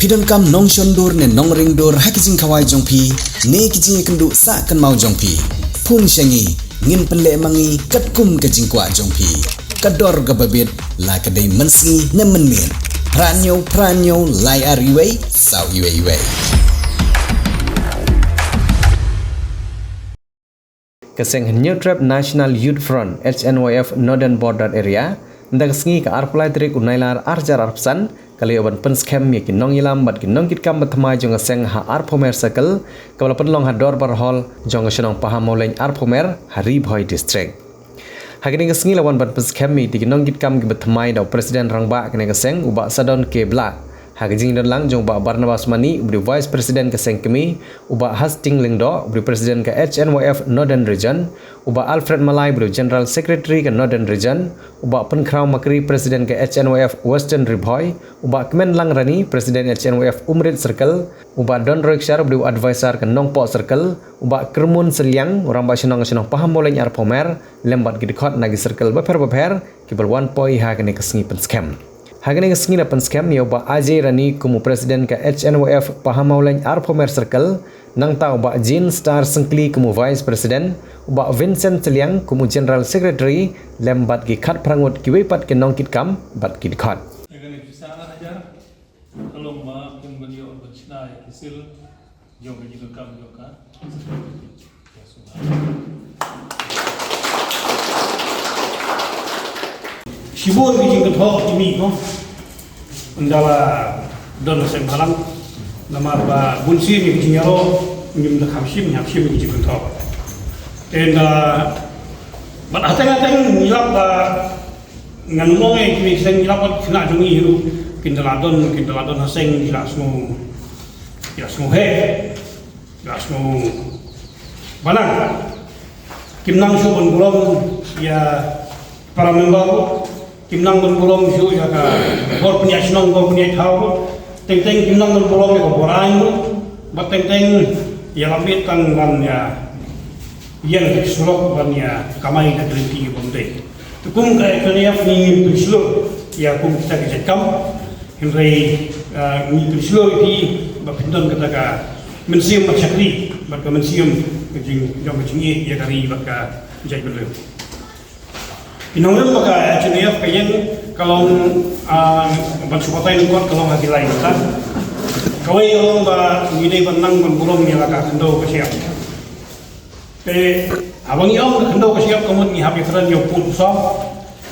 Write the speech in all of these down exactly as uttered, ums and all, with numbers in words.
Phi donkam nongshon dur ne nongring dur ha ki jingkhawai jong phi ne ki jingïakynduh sah kynmaw jong phi? Phone sha ngi, ngin pynleh ma ngi katkum ka jingkwah jong phi. Ka dor kaba bit, la ka dei mynsngi ne mynmiet. Phra hynñiew phra hynñiew lai ar wei saw wei wei. Ka seng Hynñiewtrep National Youth Front, H N Y F, Northern Border Area, mynta ka sngi ka arphew lai tarik u Nailar arhajar arphew san, ka la ïoh ban pynskhem ïa ki nongïalam bad ki nongkitkam ba thymmai jong ka seng ha Arphumer Circle, kaba la pynlong ha Dorbar Hall jong ka shnong Pahammawlein Arphumer, ha Ri Bhoi District. Ha kane ka sngi la wan ban pynskhem ïa ki nongkitkam kiba thymmai da u President Rangbah kane ka seng, u Bah Sadon K Blah. Ha ka jingdon lang jong u Bah Barnabas Mani, uba dei u Vice President ka seng kmie, u Bah Hasting Lyngdoh, uba dei u President ka H N Y F Northern Region, u Bah Alfred Malai, uba dei u General Secretary ka Northern Region, u Bah Pynkhraw Makri, President ka H N Y F Western Ri Bhoi, u Bah Kmenlang Rani, President H N Y F Umrit Circle, u Bah Don Roy Kshar, uba dei u Advisor ka Nongpoh Circle, u Bah Kyrmun Sylliang, u Rangbah Shnong ka shnong Pahammawlein Arphumer, lem bad ki dkhot na ki circle bapher bapher, kiba la wan poi ha kane ka sngi pynskhem. Ha kane ka sngi la pynskhem ïa u Bah Ajay Rani kum u President ka H N Y F Pahammawlein Arphumer Circle, nangta u Bah Jean Star Syngkli kum u Vice President, u Bah Vincent Sylliang kum u General Secretary, lem bad ki khatphra ngut kiwei pat ki nongkitkam bad ki dkhot. Ka long ba kum ban ïoh ban shna ïa ki sil jong ka jingdonkam jong ka. Shibun ki jingkynthoh ki mih ko. Ynda la don seng bhalang. Namar ba bun sien ki jingïaroh ngim da kham shim, ngi hap shim ki jingkynthoh. Ynda bad hateng hateng ngi lap ba ngan ong ïa ki seng ngi lap bad khynnah jong ngi ruh kin da la don, kin da la don ha seng ngi la sngew, ngi la sngew heh. Ras nu banang. Kim nang shuh ban burom ïa para member. Kim nang ban burom shuh ïa ka bor pynïaid shnong, bor pynïaid thaw. Teng teng kim nang ban burom ïa ka bor aiñ. Bad teng teng ïa la miet tang ban ïa ïeng surok ban ïa kamai ka green tea bym dei. Te kum ka H N Y F ngi ngim pynshlur ïa kum kita ki jait kam. Hynrei, ah, ngi pynshlur ïa phi ba phin don kata ka mynsiem mat shakri bad ka mynsiem ka jing, jong ka jingïeit ïa ka ri bad ka jaitbynriew. Ki nongrim ba ka H N Y F ka ïeng ka long, ah, ban shu batai lyngkot ka long ha ki lai kata. Kawei ka long ba ngi dei ban nang ban burom ïa la ka khyndew ka shyiap. Te haba ngi ong ka khyndew ka shyiap ka mut ngi hap ïakren ïa u pud u sam.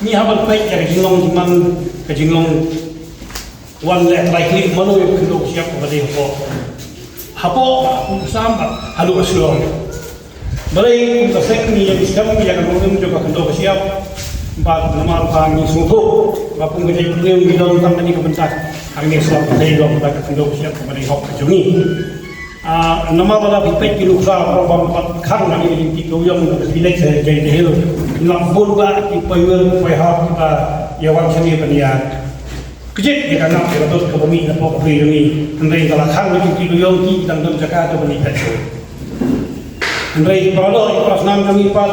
Ngi hap ban peit ïa ka jinglong jingman, ka jinglong wan leh trai khlieh mano ïa ka khyndew ka shyiap kaba dei hapoh, hapoh u pud u sam bad haduh ha Shillong. Balei kum ka seng ngi ïeng skhem ïa ka nongrim jong ka khyndew ka shyiap? Bad namar ba ngi sngewthuh ba kum ka jaitbynriew ngi don tang kane ka bynta. Hangne shuwa ka dei don ka khyndew ka shyiap kaba dei hok ka jong ngi. Ah, namar lada phi peit ki nuksa ba bam pat khang na ki jingtip dewiong na ka village, eh, Jaintia Hills, ngi la bun ba ki paiwer paihap kiba ïa wan shane ban ïa kjit ïa ka nap ïa ka dud kaba mih na pok ri jong ngi. Hynrei ka la khang na ki jingtip dewiong ki dang don jaka da ban ïa phet shuh. Hynrei ki para doh, ki para snam jong ngi pat,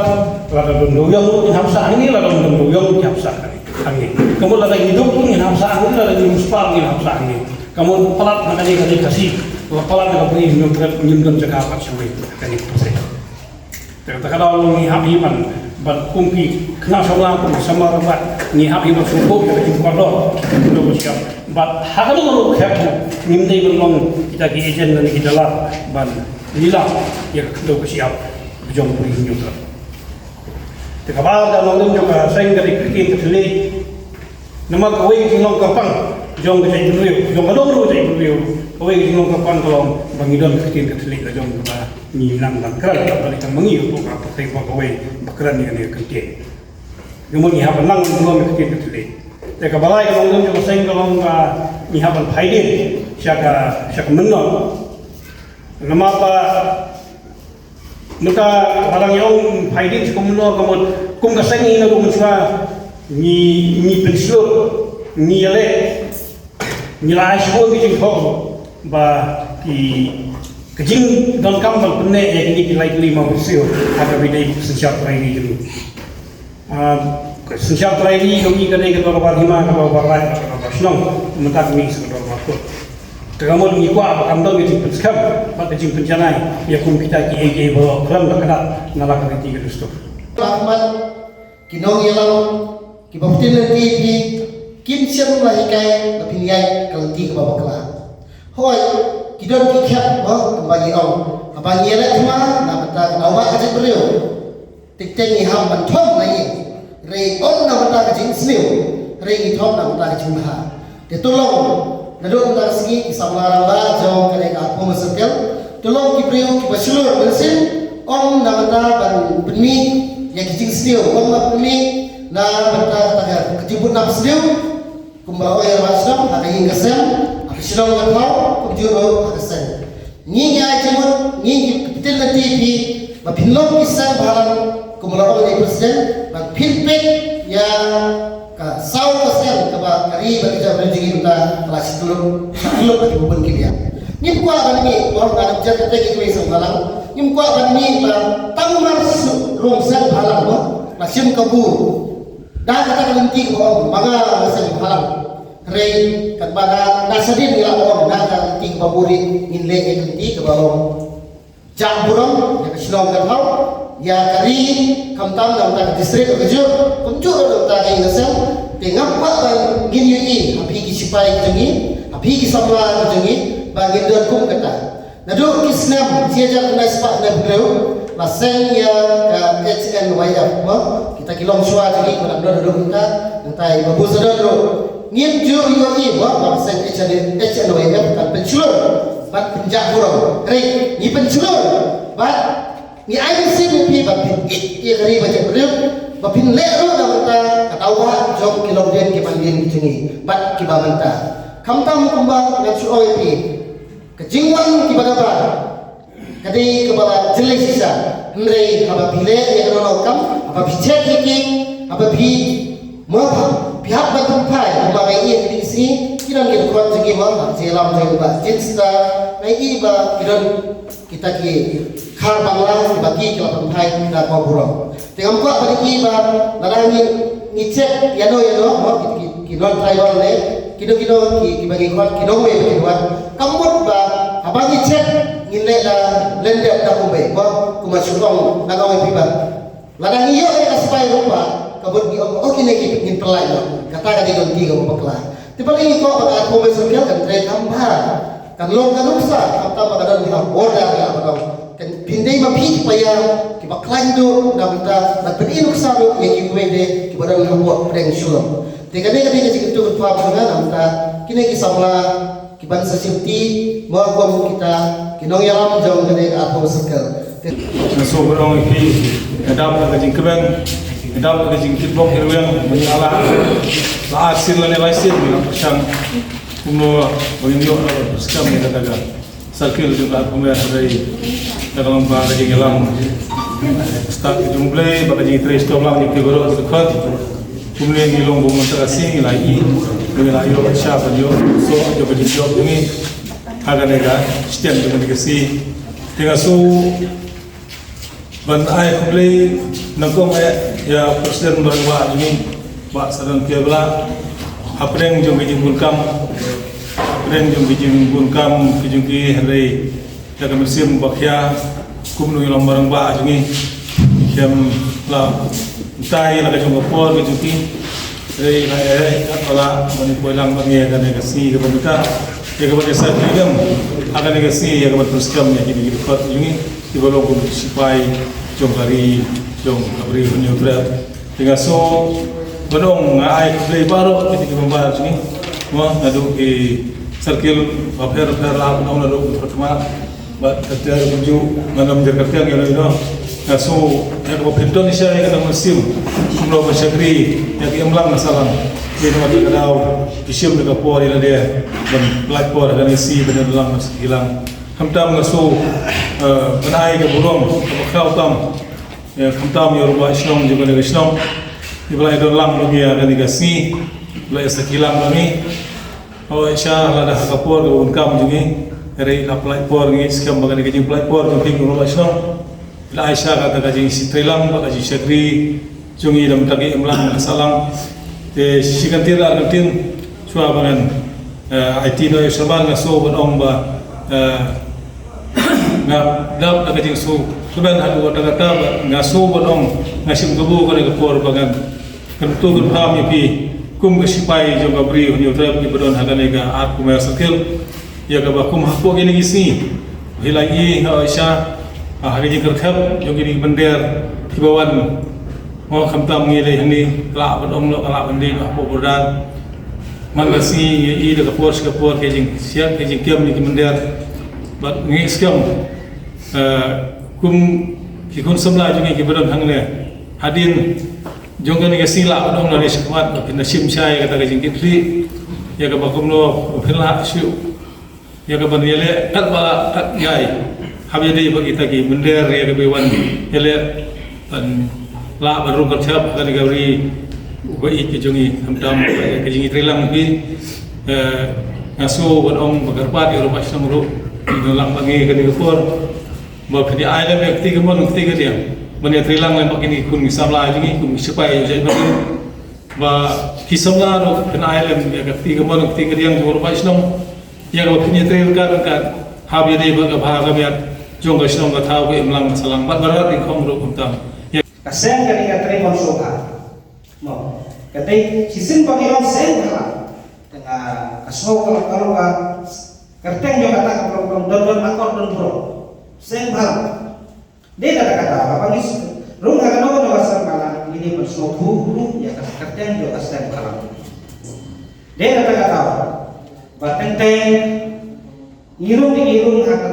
lada don dewiong ki hap sah hangne, lada don dewiong ki hap sah hangne. Ka mut lada ngi duk ki hap sah hangne, lada ngi muspar ki hap sah hangne. Ka mut palat na kane ka ri Khasi, la palat na ka Bri Hynñiewtrep, ngim don jaka pat shawei kane ka pasai. Te kata ka daw ngi hap hi ban, ban kum ki khynnah samla, kum ki samla rangbah, ngi hap hi ban sngewthuh ïa ka jingkordor ka khyndew ka shyiap. Bad ha kano kano ka khep ngim dei ban long kita ki agent lane ki dalal ban lilam ïa ka khyndew ka shyiap jong Bri Hynñiewtrep. Te kaba ar ka nongrim jong ka seng ka dei ka ktien ka thylliej. Namar kawei ka jinglong kyrpang jong ka jaitbynriew, jong kano kano ka jaitbynriew, kawei ka jinglong kyrpang ka long ba ngi don ka ktien ka thylliej la jong kaba ngi nang ban kren, kaba dei tang ma ngi hapoh ka pyrthei ba kawei ba kren ïa kane ka ktien. Ka mut ngi hap ban nang ban burom ïa ka ktien ka thylliej. Te kaba lai ka nongrim jong ka seng ka long ba ngi hap ban phai dien sha ka, sha ka mynnor. Namar ba mynta ba dang ïa ong phai dien sha ka mynnor ka mut kum ka seng ngi naduh mynshuwa ngi, ngi pynshlur, ngi ïaleh, ngi la ai shibun ki jingthoh ba ki, ka jingdonkam ban pynneh ïa kine ki lai tylli mawbyrsiew ha kaba ïadei bad ka synshar trai ri jong ngi. Ah, ka synshar trai ri jong ngi ka dei ka dorbar hima, ka dorbar raid, ka dorbar shnong, mynta ka mih sa ka dorbar kut. Ka mut ngi kwah ba kan don ka jingpynskhem bad ka jingpynjanai ïa kum kita kiei kiei baroh khlem da kyndat na la ka riti ka dustur. Rahmat, ki nongïalam kiba btin lynti ïa phi kim shym la hikai ba phin ïaid ka lynti kaba bakla. Hooid, ki don ki khep, mo, kumba ngi ong, haba ngi ïaleh thma na bynta ka daw ba ka jaitbynriew. Teng teng ngi hap ban thom na ïing. Hynrei ym na bynta ka jingsniew, hynrei ngi thom na bynta ka jingbha. Te to long naduh mynta ka sngi ki samla rangbah jong kane ka Arphew Circle, to long ki briew kiba shlur mynsiem, ym na bynta ban pynmih ïa ki jingsniew, ym ban pynmih na bynta kata ka jingbun nap sniew. Kumba ong ïa ba shnong, ha ka ïing ka sem, ha ka shnong ka thaw, kumjuh ruh ha ka seng. Ngi ngi ai jingmut, ngi ngi kynti lynti ïa phi ba phin long ki seng bhalang, kumba la ong ïa i president, ba phin peit ïa ka saw ka seng kaba ka ri bad ka jaitbynriew jong ngi mynta ka la shu kyllup, shu kyllup bad ki bun ki liang. Ngim kwah ban mih, ong ka dang jer kata ki seng bhalang. Ngim kwah ban mih ba tang mar shu rung seng bhalang ba la shim kabu. Da kata ka lynti kaba ong ba nga nga seng bhalang. Hynrei katba da, da shadien ngi la ong da ka lynti kaba buhrieh ngin leh ïa ka lynti kaba long jah burom ïa ka shnong ka thaw, ïa ka ri, khamtam na bynta ka district ka juh, kumjuh ruh na bynta ka ïing ka sem. Te ngam kwah ba ngin ïohi ha phi ki sipai ki jong ngi, ha phi ki samla ki jong ngi, ba ngin don kum kata. Naduh ki snem shi hajar khyndai spah khyndai phew hynriew la seng ïa ka H N Y F, mo, kita ki longshuwa jong ngi ba dang don naduh mynta, nangta i Babu Sadon ruh. Ngim ju ïohi, mo, ba la seng H N Y F kan pynshlur bad pynjah burom. Hynrei ngi pynshlur bad ngi ai mynsiem ïa phi ba phin ïeit ïa ka ri bad jaitbynriew, ba phin leh ruh na bynta ka daw ba jong ki longdien ki mandien ki jong ngi bad kiba mynta. Khamtam kumba ngan shu ong ïa phi, ka jingwan kiba nabar ka dei kaba la jyllei shisha, hynrei haba phi leh ïa ka dohnud kam, haba phi check ïa ki, haba phi, mo, phi hap ban pynphai, kumba ngi ïohi ha kine ki sngi ki don ki dkhot jong ki, mo, ha ka jingïalam jong i Bah Jeanstar, ngi ïohi ba ki don kita ki khar Bangla kiba ki, ki la pynphai da ka burom. Te ngam kwah ban ïohi ba lada ngi, ngi check ïano ïano, mo, ki, ki, ki non tribal ne kino kino ki, kiba ngi khot, ki nongwei ba ki khot. Ka mut ba haba ngi check ngin leh da lendep da kumwei, mo, kumba shu ong, nga ong ïa phi ba lada ngi ïoh ïa ka spah ruh ba ka mut ngi ong, oh, kine ki ngin pynlait noh. Kata ka dei ka lynti kaba bakla. Te balei ngi kwah ba ka Arphew Circle kan trei kham bha, kan long ka nuksa, khamtam ba ka don ha border, ha ka don. Kan phin dei ma phi ki paia kiba khlaiñ duh na bynta ban pyni nuksa ruh ïa kiwei de kiba don hapoh pdeng Shillong. Te kane ka dei ka jingkyntu kynpham jong nga na bynta kine ki samla kiban sa shimti, mo, kum kita ki nongïalam jong kane ka Arphew Circle. Te nga sngewbha ban ong ïa phi, nga dap da ka jingkmen, nga dap da ka jingkitbok kyrweng ba ngi la, la ar sien lane lai sien ngi la pyrshang kumno ba ngin ïoh, la pyrshang ïa kata ka circle jong ka Arphew Circle, hynrei da ka long ba ka jingïalam stad ka jong U Blei bad ka jingtrei shitom lang jong ki baroh ki dkhot. Kumne ngi long bun mynta ka sngi ngi la ïohi, ngi la ïoh sha ban ïoh soh jong ka jingjop jong ngi ha kane ka shiteng jong kane ka sngi. Te nga shu ban ai khublei nyngkong eh ïa President ba rangbah jong ngi, Bah Sadon Khyrbla, hapdeng jong ki jingbun kam, hapdeng jong ki jingbun kam ki jong ki, hynrei da ka mynsiem ba khia kum u nongïalam ba rangbah jong ngi. Khlem la mynta ïa la ka jong ka por ka jong ki, hynrei la ïa ka la ban poi lang bad ngi ha kane ka sngi kaba mynta, ïa kaba ngi sa kyrmen ha kane ka sngi, ïa kaba pynskhem ïa kine ki dkhot jong ngi kiba long kum ki sipai jong ka ri jong ka Bri u Hynñiewtrep. Te nga shu ban ong nga ai khublei baroh kito ki member jong ngi, mo, naduh ki circle bapher bapher, la ban ong naduh Pyrthma bad Kyrteng kumjuh, ngan ym jer kyrteng ïa no ïa no. Nga shu, ïa kaba phin don shisha ïa ka dang mynsiem kumno ban shakri ïa ki imlang sahlang. Ïa kaba ka daw ki shim da ka por ïa lade ban pynlait por ha kane ka sngi ban ïalang ban sakhi lang. Khamtam nga shu, eh, ban ai ka burom kaba khraw tam, eh, khamtam ïa u rangbah shnong jong kane ka shnong, iba la ïadon lang bad ngi ha kane ka sngi, la ïa sakhi lang bad ngi. Hooid, sha lada ha ka por kaba bun kam jong ngi, hynrei la pynlait por, ngi skhem ba kane ka jingpynlait por jong phi ko rangbah shnong la ai sha kata ka jingshitrei lang bad ka jingshakri jong ngi da mynta ki imlang sahlang. Te shi kyntien ar kyntien shuwa ba ngan Eh, aiti Noah Sherman, nga sngew ban ong ba, eh, nga dap da ka jingsngew kmen haduh katta katta, ba nga sngew ban ong, nga shim kabu kane ka por ba ngan kyntu kynpham ïa phi kum ka shipai jong ka Bri u Hynñiewtrep kiba don ha kane ka Ardkumar Circle, ïa kaba kum hapoh kine ki sngi phi la ïohi, nga ong sha, ha ka jingkyrkhu jong kine ki mynder kiba wan. Mo, khamtam ngi lei hangne, ka lah ban ong noh, ka lah ban leit hapoh border. Man la sngi ngi ïohi da ka por sha ka por ka jingsiat ka jingkem jong ki mynder. Bad ngi skhem, eh, kum ki khun samla jong ngi kiba don hangne, hadien jong kane ka sngi lah ban ong lane shakhmat ba phin da shim shai kata ka jingkitkhlieh, ïa kaba kumno phin lah shuh, ïa kaban ïaleh katba lah kat jai. Hap ïadei bad kita ki mynder ïa kaba wan ïaleh ban lah ban rung kyrthep ha kane ka ri uba ïeit ka jong ngi, khamtam ka jingïatreilang phi. Eh, nga sngew ban ong ba kyrpad ïa u Rangbah Shnong ruh, ïa u nonglang bad ngi kane ka por, ba phin ïa ai lem ïa ka kti kamon ka kti kadiang ban ïatreilang lem bad kine ki khun ki samla jong ngi, kum ki shipai jong u jaitbynriew. Ba ki samla ruh phin ai lem ïa ka kti kamon ka kti kadiang jong u Rangbah Shnong, ïa kaba phin ïatrei ryngkat ryngkat, hap ïadei bad ka bha ka miat jong ka shnong ka thaw, ka imlang ka sahlang bad baroh ki khong ruh kumta. Ïa ka seng ka dei ka trei mon sngewbha. Mo, ka dei shisien ba ngi ong seng bhalang, te nga, ka sngew ka long ka long ka kyrteng jong kata ka program, don don akor don bro. Seng bhalang. Dei na kata kata, haba ngi rung ha kano kano ka seng bhalang, ngi dei ban sngewthuh ruh ïa ka kyrteng jong ka seng bhalang. Dei na kata kata, ba teng teng ngi rung, ngi rung ha ka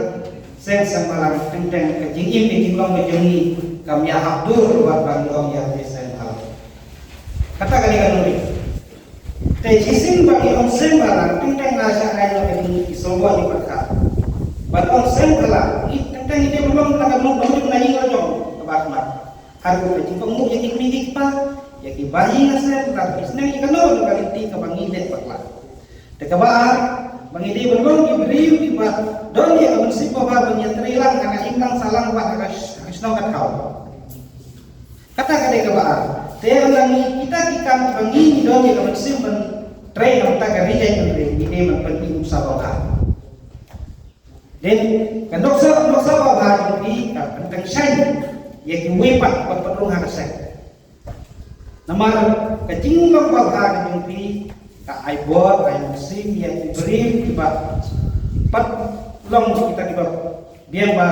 seng, seng bhalang, teng teng ka jingim ka jinglong ka jong ngi kam ïahap dur bad ba ngi ong ïa ka seng bhalang. Kata ka dei ka nongrim. Te shisien ba ngi ong seng bhalang, teng teng nga shah ai noh ïa ki sngewbha ki pyrkhat. Ban ong seng bhalang, ngi teng teng ngi dei ban long na ka nong, ban long na ïing la jong kaba khmat. Haduh ka jingkohnguh ïa ki kmie ki kpa, ïa ki bahaïing hasem, lada ki sneng ïa kano kano ka lynti kaba ngi leh bakla. Te kaba ar, ba ngi dei ban long ki briew kiba don ïa ka mynsiem babha ban ïatreilang ha ka imlang sahlang bad ha ka sh-, ha ka shnong ka thaw. Kata ka dei kaba ar. Te ynda ngi, kita ki kam kiba ngi, ngi don ïa ka mynsiem ban trei na ka bynta ka ri jaitbynriew, ngi dei ban pyni nuksa babha. Dei ka nuksa, nuksa babha jong phi ka pyntyngshaiñ ïa kiwei pat ba pat rung ha ka seng. Namar ka jinglong babha ka jong phi ka ai bor, ai mynsiem ïa ki briew kiba pat long kita kiba biang ba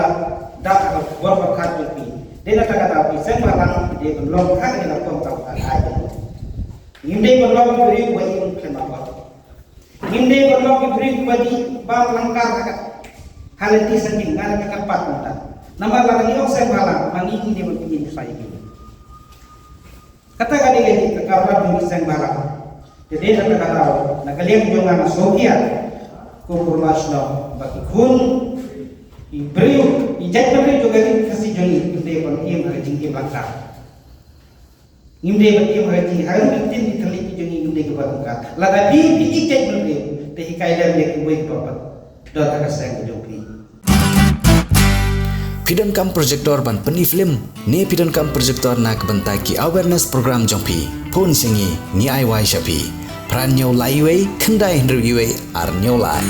da ka bor pyrkhat jong phi. Dei na kata kata phi seng bhalang, dei ban long ha kane ka pom ka ai. Ngim dei ban long ki briew ba im khlem akor. Ngim dei ban long ki briew kiba dih bam lyngkar ha ka, ha lynti seng ding, nga la ka kyrpad mynta. Namar lada ngi ong seng bhalang, ma ngi ngi dei ban pynïeng pyrshah ïa ki. Kata ka dei ka jingkyrkhu jong ki seng bhalang. Te dei na kata ka daw, na ka liang jong nga nga sngewkhia, ko u Rangbah Shnong, ba ki khun, ki briew, ki jaitbynriew jong ka ri Khasi jong ngi, ki dei ban im ha ka jingim lyngkar. Ngim dei ban im ha ka jingim, ha ka ruh ki ktien ki thylliej ki jong ngi ngim dei kiba ryngkat. Lada phi, phi ïeit jaitbynriew, te hikai lem ïa kiwei kiba pat don ha ka seng ka jong phi. Phi donkam projector ban pyni film, ne phi donkam projector na ka bynta ki awareness program jong phi? Phone sha ngi, ngi ai wai sha phi. Phra hynñiew lai iwei, khyndai hynriew iwei, ar hynñiew lai.